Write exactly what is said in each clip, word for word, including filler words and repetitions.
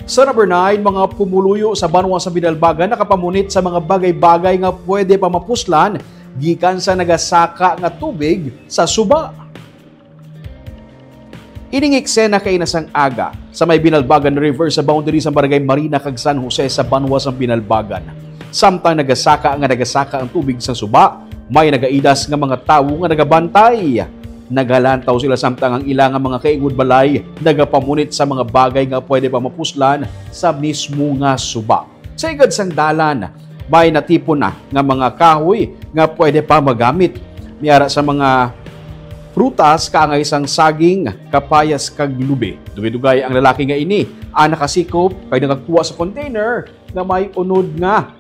Sa number nine, mga pumuluyo sa banwa sa Binalbagan nakapamunit sa mga bagay-bagay nga pwede pa mapuslan gikan sa nagasaka nga tubig sa suba. Ining eksena kaina sang aga sa may Binalbagan River sa boundary sa Barangay Marina kag San Jose sa banwa sang Binalbagan. Samtang nagasaka nga nagasaka ang tubig sa suba, may nagaidas nga mga tawo nga nagabantay. Nagalantaw sila samtang ang ila nga mga kaingod balay nagapamunit sa mga bagay nga pwede pa mapuslan sa mismo nga suba. Sa igad sang dalan, may natipon na nga mga kahoy nga pwede pa magamit. May ara sa mga prutas, kaangay sang saging, kapayas, kag lubi. Dugay-dugay ang lalaki nga ini ang nakasikop kag nagagkuha sa container nga may unod nga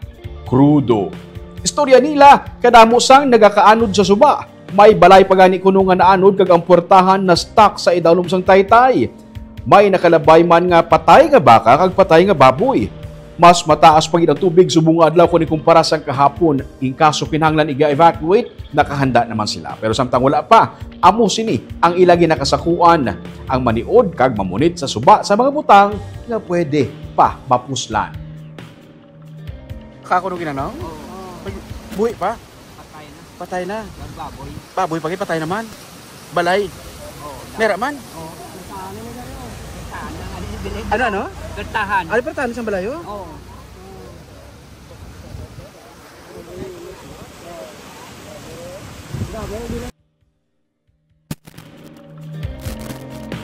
krudo. Istorya nila, kadamo sang nagakaanod sa suba. May balay pa gani kuno nga naanod kag ang puwertahan na-stuck sa idalom sang taytay. May nakalabay man nga patay nga baka kag patay nga baboy. Mas mataas pa gid ang tubig subong nga adlaw kon ikumpara sang kahapon. In kaso kinahanglan i-evacuate, nakahanda naman sila. Pero samtang wala pa, amo sini ang ila ginakasakuan, ang maniod kag mamunit sa suba sa mga butang nga pwede pa mapuslan. Kakuno ginanaw? Buhi pa? Patay na. Patay na. Ang baboy. Baboy pa gid, patay naman. Balay. Oo. Mera man. Oo. Ano, ano? Bertahan. Ano, bertahan sa balayo? Oo.